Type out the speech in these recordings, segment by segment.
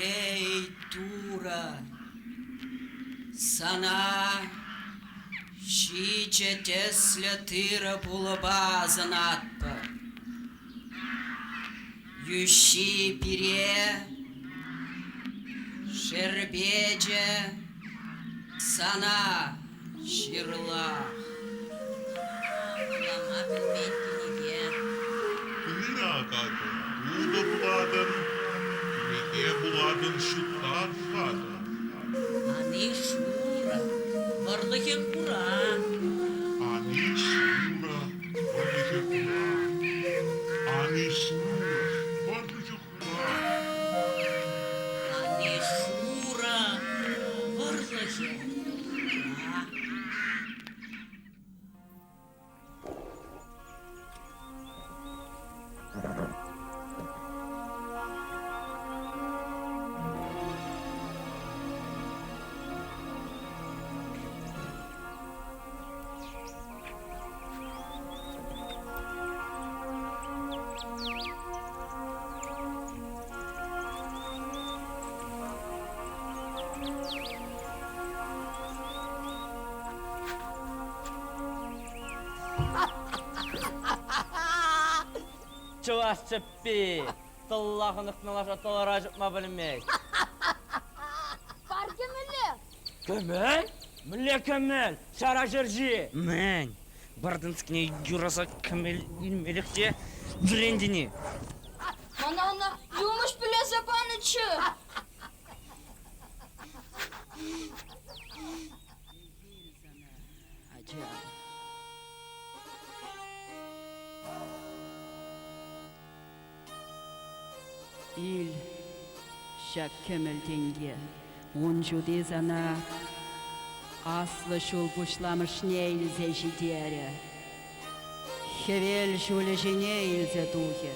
Эй, Турӑ, сана ҫичӗ тӗслӗ тырӑ пулӑпа асӑнатпӑр. Йӳҫҫи пире, шерпечӗ сана ҫырлах. Вулама пӗлмен кӗнеке. Тырӑ акатӑн, тутӑ пулатӑн, кӗнеке вулатӑн, ҫутта тухатӑн. Ани шурӑ, вӑрлӑхӗ хура. Ани шурӑ, вӑрлӑхӗ хура. Ани шурӑ, вӑрлӑхӗ хура. Ани шурӑ, вӑрлӑхӗ хура. Чӑваш чӗппи! Тӑлла хӑнӑхнӑ лаша тӑлӑра чупма пӗлмест. Пар кӗмӗле! Кӗмӗл? Мӗнле кӗмӗл? Ҫара ҫерҫи! Мӗн? Бардынскине юраса кӗмӗл илмелӗх те вӗрентӗн-и? Мана ӑна юмӑҫ пӳлесе панӑччӗ. Ача. Ил ҫак кӗмӗл тенке, ун ҫути сана аслӑ ҫул пуҫламӑшне илсе ҫитерӗ, хӗвел ҫулӗ ҫине илсе тухӗ.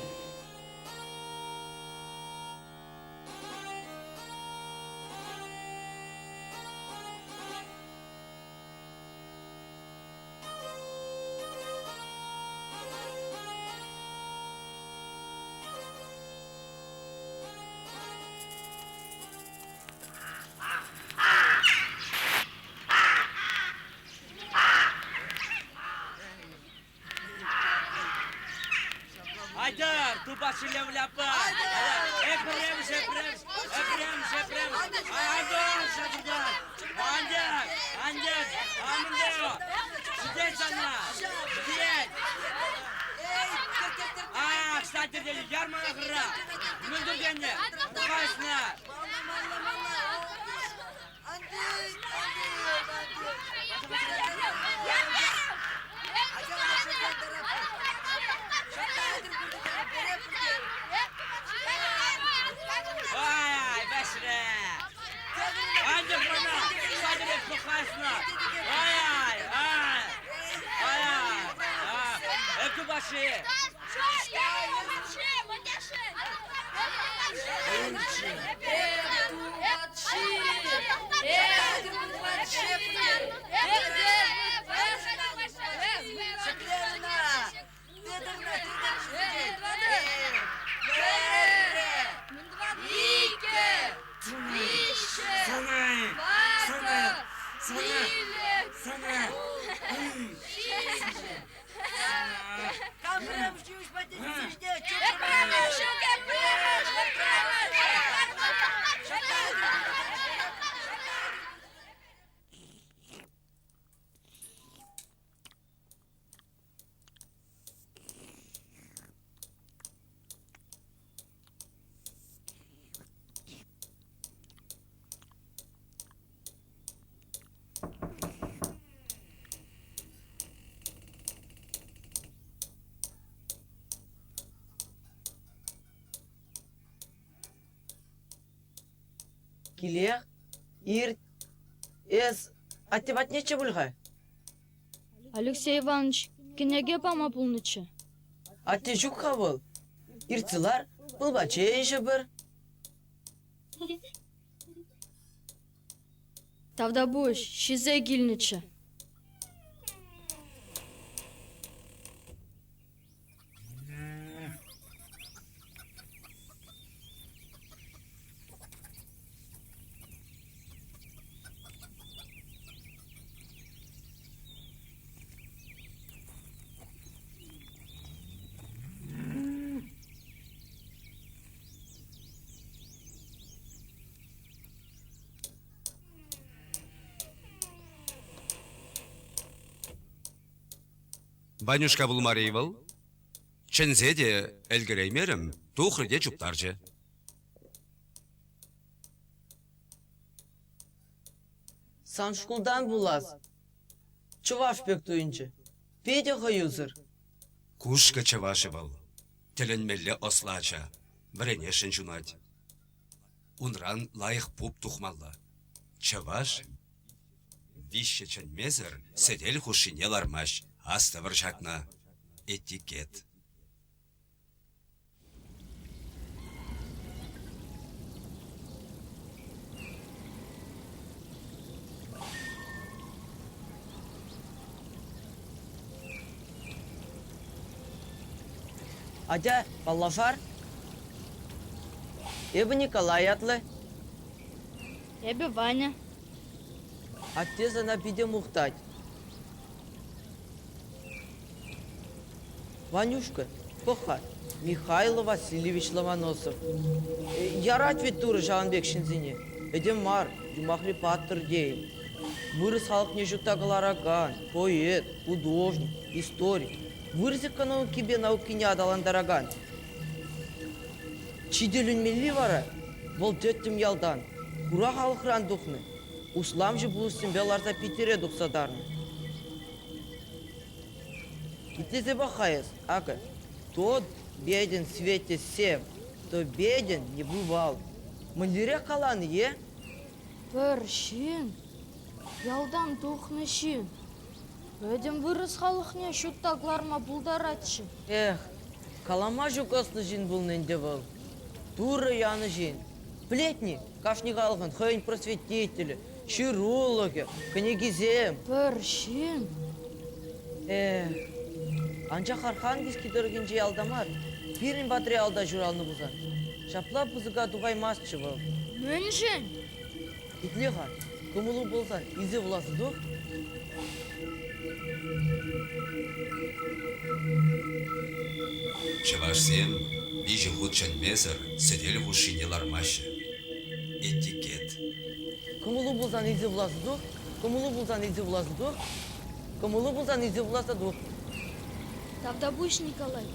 Айтӑр, тупа ҫилевляпа! Эпрем, шепрем, эпрем, шепрем, Антон, шапыртан! Антон, Антон, Амӑнтео! Ҫитет сана! Ҫитет! Ах, сатӗртен, яр мана хыра! Мӗн тӗртенне? Тухайсна! Ай, вӗҫрӗ! Анчах мана сатӗрет пӑхайсна! Ай, ай, ай, ай, Экубаши! Килех, ирт. Эс атте патнеччӗ пуль-ха? Алексей Иванович. Кӗнеке пама пулнӑччӗ. Атте ҫук-ха вӑл. Иртсе лар, пылпа чей ӗҫӗпӗр. Тавтапуҫ, ҫисе килнӗччӗ. Ванюшка пулмарӗ-и вӑл? Чӗнсе те ӗлкӗреймерӗм, тухрӗ те чуптарчӗ. Сан шкултан пулас. Чӑваш пек туйӑнчӗ. Питӗ хӑюсӑр. Кушкӑ чӑвашӗ вӑл. Тӗлӗнмелле ӑслӑ ача. Вӗренесшӗн ҫунать. Унран лайӑх пуп тухмалла. Чӑваш виҫҫӗ чӗнмесӗр сӗтел хушшине лармасть, астӑвӑр ҫакна. Этикет. Атя, паллашар. Эпӗ Николай ятлӑ. Эпӗ Ваня. Атте сана питӗ мухтать. Ванюшка, пӑх-ха, Михайло Васильевич Ломоносов. Ярать вӗт Турӑ ҫавӑн пек ҫынсене. Этем мар, юмахри паттӑр тейӗн. Вырӑс халӑхне ҫутта кӑларакан, поэт, художник, историк, вырӑс экономикипе наукине аталантаракан. Чи тӗлӗнмелли вара, вӑл тӗттӗм ялтан, хура халӑхран тухнӑ, усламҫӑ пулӑҫсемпе ларса Питӗре тухса тарнӑ. Итлесе пӑх-ха эс, акӑ, тот беден в свете всем, кто беден не бывал. Мӗнлерех каланӑ, е? Пӗр ҫын, ялтан тухнӑ ҫын, пӗтӗм вырӑс халӑхне ҫутта кӑларма пултаратчӗ. Эх, калама ҫук ӑслӑ ҫын пулнӑ ӗнтӗ вӑл. Турӑ янӑ ҫын. Пӗлетни, кашни халӑхӑн хӑйӗн просветителӗ, ҫырулӑхӗ, кӗнекисем. Пӗр ҫын. Эх, анчах Архангельски тӑрӑхӗнчи ялта мар, пирӗн патри ялта ҫуралнӑ пулсан, ҫапла пысӑка тухаймастчӗ вӑл. Мӗншӗн? Итле-ха, кӑмӑлу пулсан илсе вуласа тух. Чӑвашсем виҫӗ хут чӗнмесӗр сӗтел хушшине лармаҫҫӗ. Этикет. Кӑмӑлу пулсан илсе вуласа тух, кӑмӑлу пулсан илсе вуласа тух, кӑмӑлу пулсан илсе вуласа тух. Тавтапуҫ, Николай.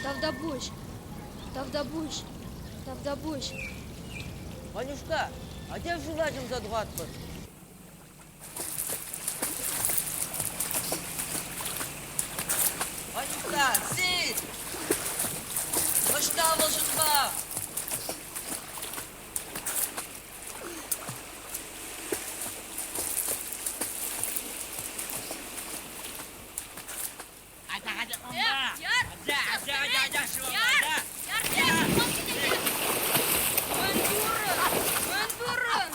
Тавтапуҫ. Тавтапуҫ. Тавтапуҫ. Ванюшка, атя шыва чӑмса тухатпӑр. Ванюшка, сид! Ӑҫта вӑл ҫутма? Мӗн турӑн?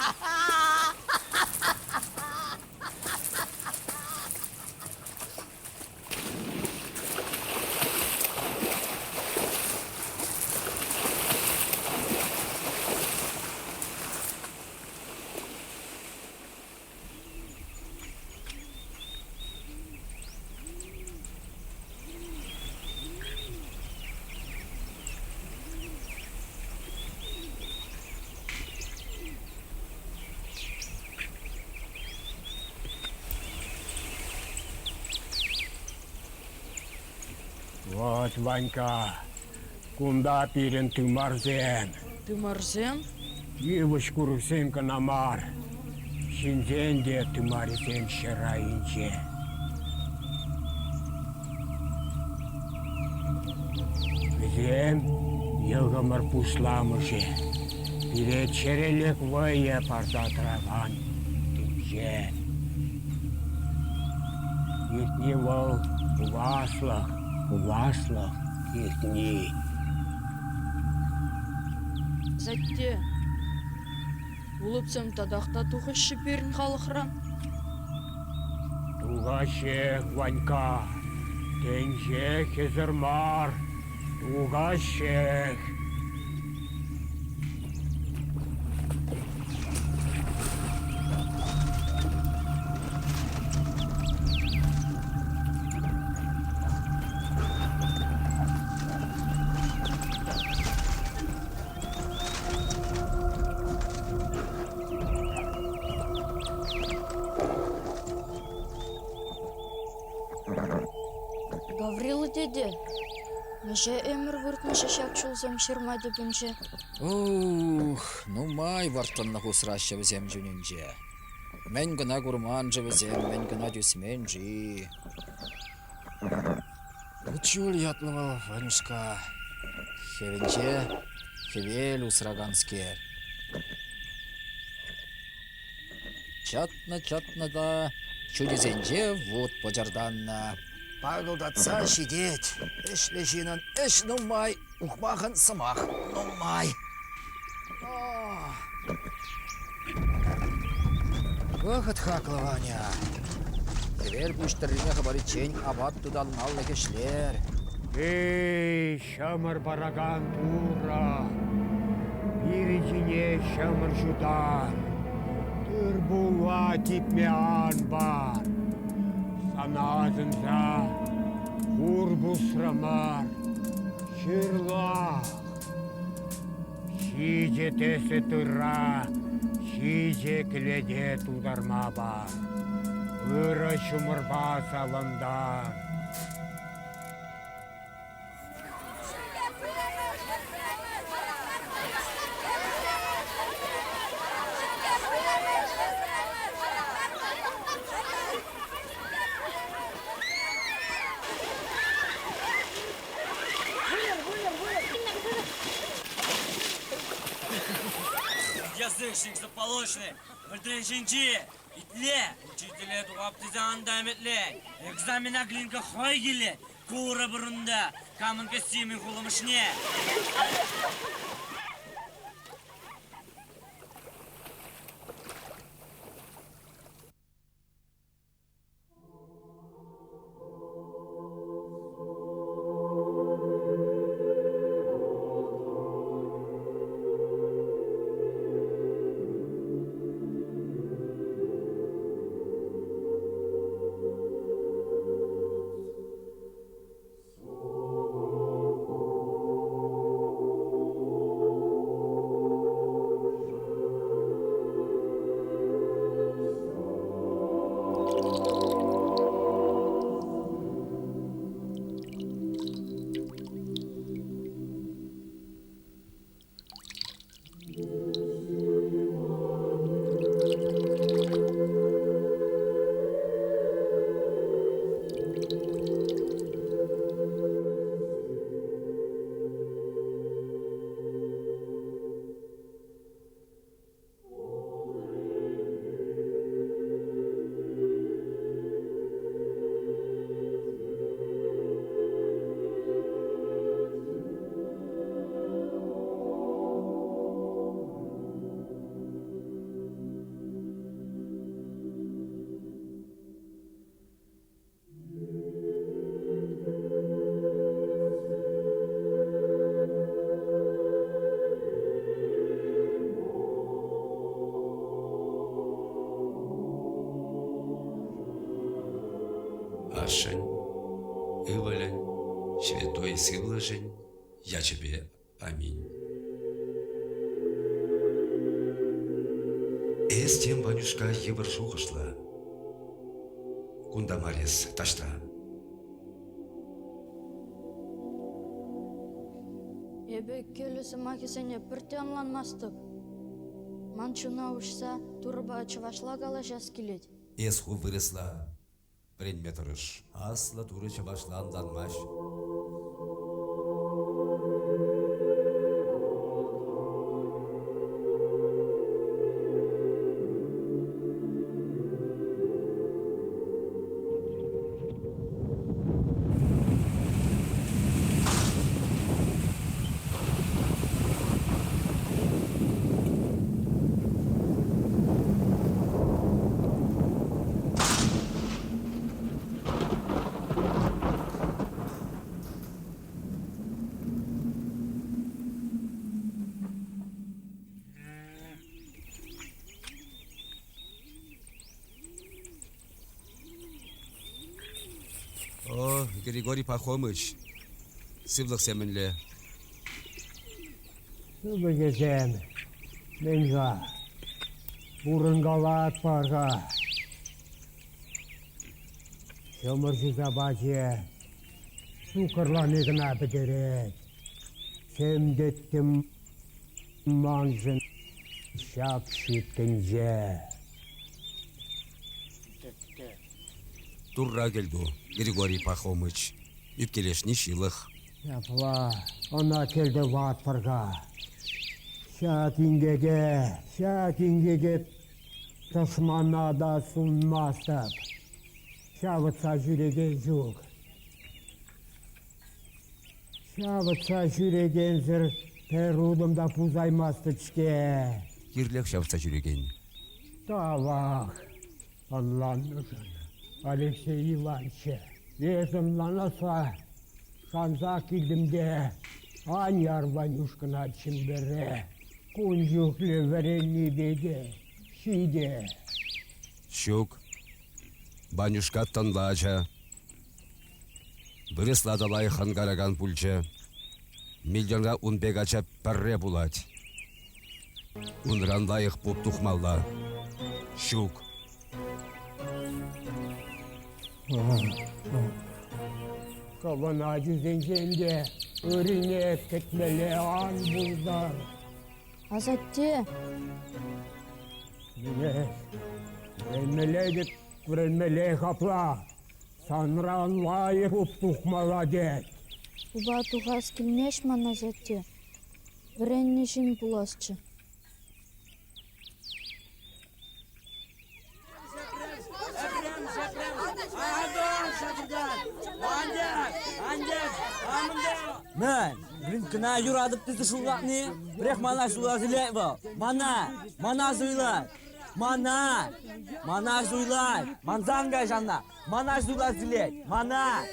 Вот, Ванька, кунта пирӗн тымарсем. Тымарсем? Йывӑҫ курӑксем кӑна мар, ҫынсен те тымарӗсем ҫӗр айӗнче. Вӗсем йӑхӑмӑр пуҫламӑшӗ, пире чӗрӗлӗх вӑйӗ парса тӑракан тӗнче. Иртни вӑл пуласлӑх, пуласлӑх иртни. Асатте, улӑпсем татах та тухаҫҫӗ пирӗн халӑхран. Тухаҫҫех, Ванька, тӗнче хӗсӗр мар, тухаҫҫех. Гаврила тете, миҫе ӗмӗр выртнӑ-ши ҫак чулсем ҫырма тӗпӗнче? Ух, нумай вӑрттӑнлӑх усраҫҫӗ вӗсем чунӗнче. Мӗн кӑна курман-ши вӗсем, мӗн кӑна тӳсмен-ши? Вутчуль ятлӑ вӑл Ванюшка. Хӗвӗнче хӗвел усраканскер. Чӑтнӑ-чӑтнӑ та ҫутисенче вут пӑчӑртаннӑ. Пакӑлтатса ҫитет. Ӗҫлӗ ҫыннӑн ӗҫ нумай, ухмахӑн сӑмах нумай. Вӑхӑт хаклӑ, Ваня. Хӗвел пуҫ тӑррине хӑпариччен апат тутанмаллӑх ӗҫлер. Эй, ҫӑмӑр паракан Турӑ, пирӗн ҫине ҫӑмӑр ҫутар, тыр-пула типме ан пар. Сана асӑнса хур пусрӑмӑр, ҫырлах. Ҫичӗ тӗслӗ тырра ҫичӗ кӗлете тултарма пар. Ырӑ ҫумӑрпа савӑнтар. Язычник заполошный, вӗлтрен ҫинчи, итле, учителе тухап тесе ан та ӗмӗтлен. Экзамена Глинка хӑй килет, курӑпӑр унта, камӑн костюмӗн хулӑмӑшне. Ашшӗн, ывӑлӗн, ҫветтуй сывлӑшӗн ячӗпе аминь. Эс тем, Ванюшка, йывӑр шухӑшлӑ. Кунта мар эс, таҫта. Эпӗ кӗлӗ сӑмахӗсене пӗртте ӑнланмастӑп. Ман чуна уҫса Турӑпа чӑвашла калаҫас килет. Эс ху вырӑсла вӗренме тӑрӑш. Аслӑ Турӑ чӑвашла ӑнланмасть. О, Григорий Пахомыч, сывлӑхсем мӗнле? Сывлӑхӗсем мӗн-ха? Пурӑнкалатпӑр-ха. Ҫӑмӑр ҫуса пачӗ, суккӑрлани кӑна пӗтерет. Тем тӗттӗм маншӑн ҫак ҫут тӗнче. Турра кӗлту, Григорий Пахомыч. Ӳпкелешни ҫылӑх. Ҫапла ӑна кӗлтӑватпӑр-ха. Ҫак инкеке, ҫак инкеке тӑшмана та сунмастӑп. Ҫавӑтса ҫӳрекен ҫук. Ҫавӑтса ҫӳрекенсӗр пӗр утӑм та пусаймастӑп-ҫке. Кирлех ҫавӑтса ҫӳрекен. Тавах ӑнланнӑшӑн, Алексей Иванович. Эс ӑнланасса шансах килтӗм те ан яр Ванюшкӑна Чӗмпӗре. Кун чухлӗ вӗреннипе те ҫитӗ. Ҫук, Ванюшка тӑнлӑ ача. Вырӑсла та лайӑх ӑнкаракан пулчӗ. Миллионра ун пек ача пӗрре пулать. Унран лайӑх пуп тухмалла. Ҫук. Хӑвӑн ачусенчен те ыррине кӗтмелле ан пултӑр. Асатте! Мӗнех, вӗренмелле те вӗренмеллех апла. Санран лайӑх уп тухмалла тет. Упа тухас килмест ман асатте. Вӗреннӗ ҫын пуласчӗ. Мӗн, Глинкӑна юратӑп тесе шутлатни? Пӗрех мана суйлас илет вӑл. Мана, мана суйлать. Мана! Мана суйлать! Мансан кай ҫавна! Мана суйлас килет! Мана!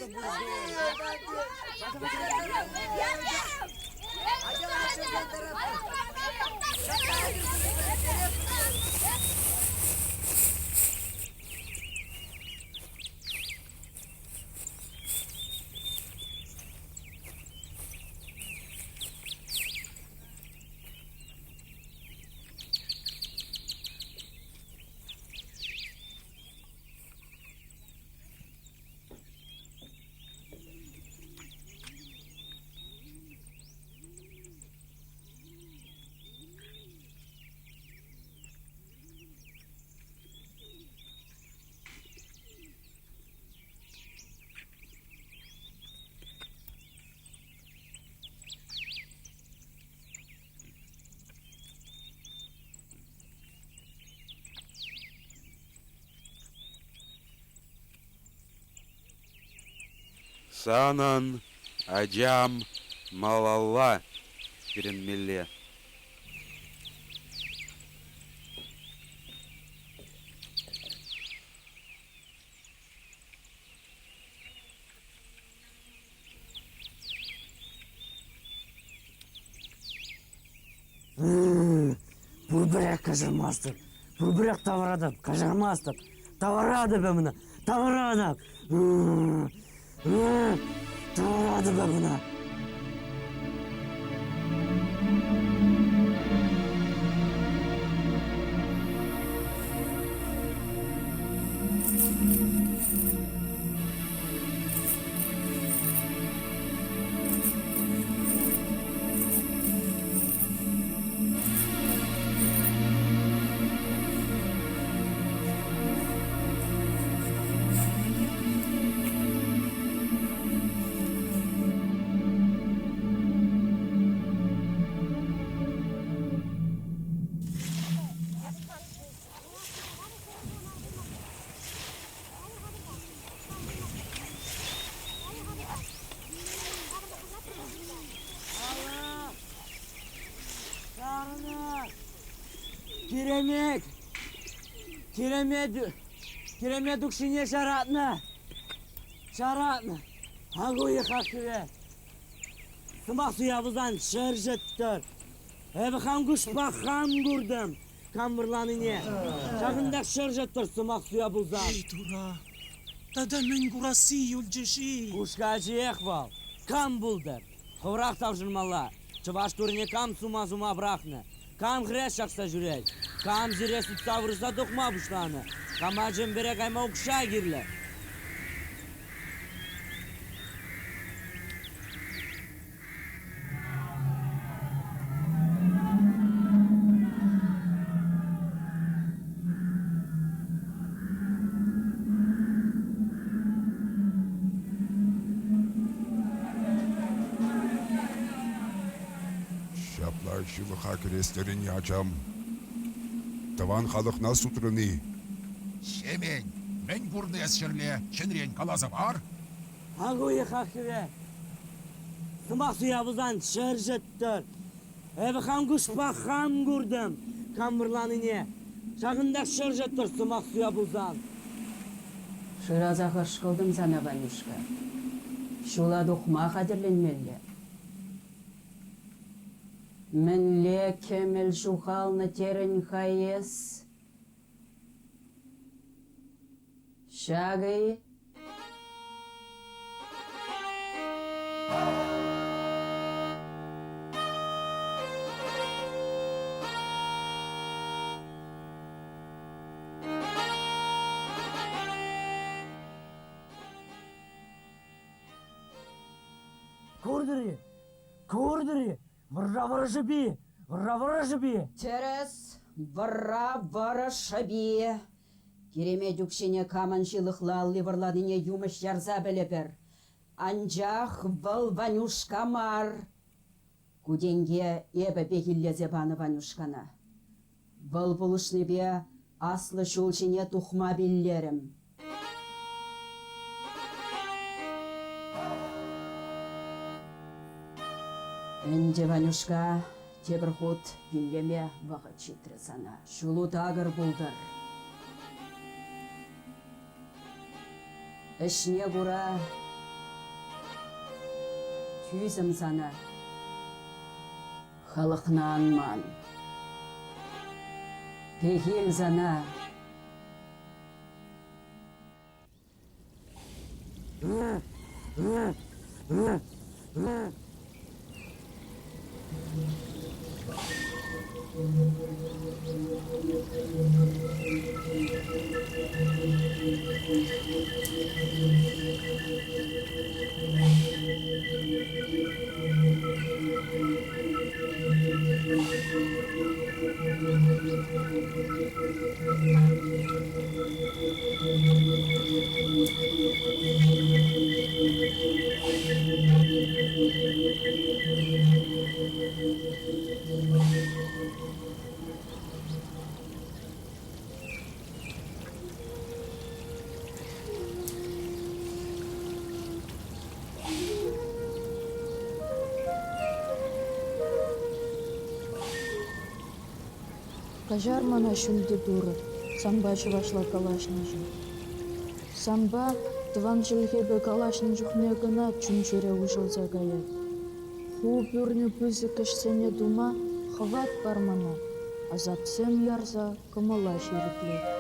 Санӑн, ачам, малалла вӗренмелле. Пурпӗрех каҫармастӑп, пурпӗрех тавӑратӑп, каҫармастӑп, тавӑратӑп эп ӑна, тавӑратӑп, тавӑратӑп эп ӑна. Киремет! Киремет! Киремет укҫине ҫаратнӑ! Ҫаратнӑ! Акуйӑх хӗве! Сӑмах суя пулсан ҫӗр ҫӗттӗр! Эпӗ хам куҫпа хам куртӑм кам вӑрланине. Ҫакӑнтах ҫӗр ҫӗттӗр сӑмах суя пулсан. Эй, тура! Тата мӗн курасси юлчӗ-ши? Кушкачиех вӑл. Кам пултӑр? Хӑвӑрах тавҫӑрмалла. Чӑваш туррине кам сума-сума пӑрахнӑ? Кам хӗрес ҫакса ҫӳрет? Кам сире сутса вырӑса тухма пуҫланӑ? Кама Чӗмпӗре кайма укҫа кирлӗ? Ҫапла ҫылӑха кӗрестерӗн ачам. Тӑван халӑхна сутрӑн-и? Ҫемен, мӗн курнӑ эс ҫӗрле, ҫӗнрен каласа пар. Ак уйӑх хӗве. Сӑмах суя пулсан ҫӗр ҫӗттӗр. Эпӗ хам куҫпа хам куртӑм кам вӑрланине. Ҫакӑнтах ҫӗр ҫӗттӗр сӑмах суя пулсан. Шыраса хӑшкӑлтӑм сана, Ванюшка. Ҫула тухма хатӗрленмелле. Мӗнле кӗмӗл ҫухалнӑ терӗн-ха эс? Ҫакӑ-и? Куртӑр-и? Куртӑр-и? Вӑрра вӑрӑ-шӑпи! Вӑрра вӑрӑ-шӑпи! Тӗрӗс, вӑрра вӑрӑ-шӑпи! Киремет укҫине камӑн ҫылӑхлӑ алли вӑрланине юмӑҫ ярса пӗлӗпӗр. Анчах вӑл Ванюшка мар. Ку тенке эпӗ пехиллесе панӑ Ванюшкана. Вӑл пулӑшнипе аслӑ ҫул ҫине тухма пиллерӗм. Ӗнтӗ, Ванюшка, тепӗр хут пиллеме вӑхӑт ҫитрӗ сана. Ҫулу такӑр пултӑр. Ӗҫне кура тӳсӗм сана. Халӑхна ан ман. Пехил сана. Каҫар мана, ҫӳлти Турӑ, санпа чӑвашла калаҫнӑшӑн. Санпа тӑван чӗлхепе калаҫнӑ чухне кӑна чун-чӗре уҫӑлса каять. Ху пӳрнӗ пысӑк ӗҫсене тума хӑват пар мана, асапсем ярса кӑмӑла ҫирӗплет.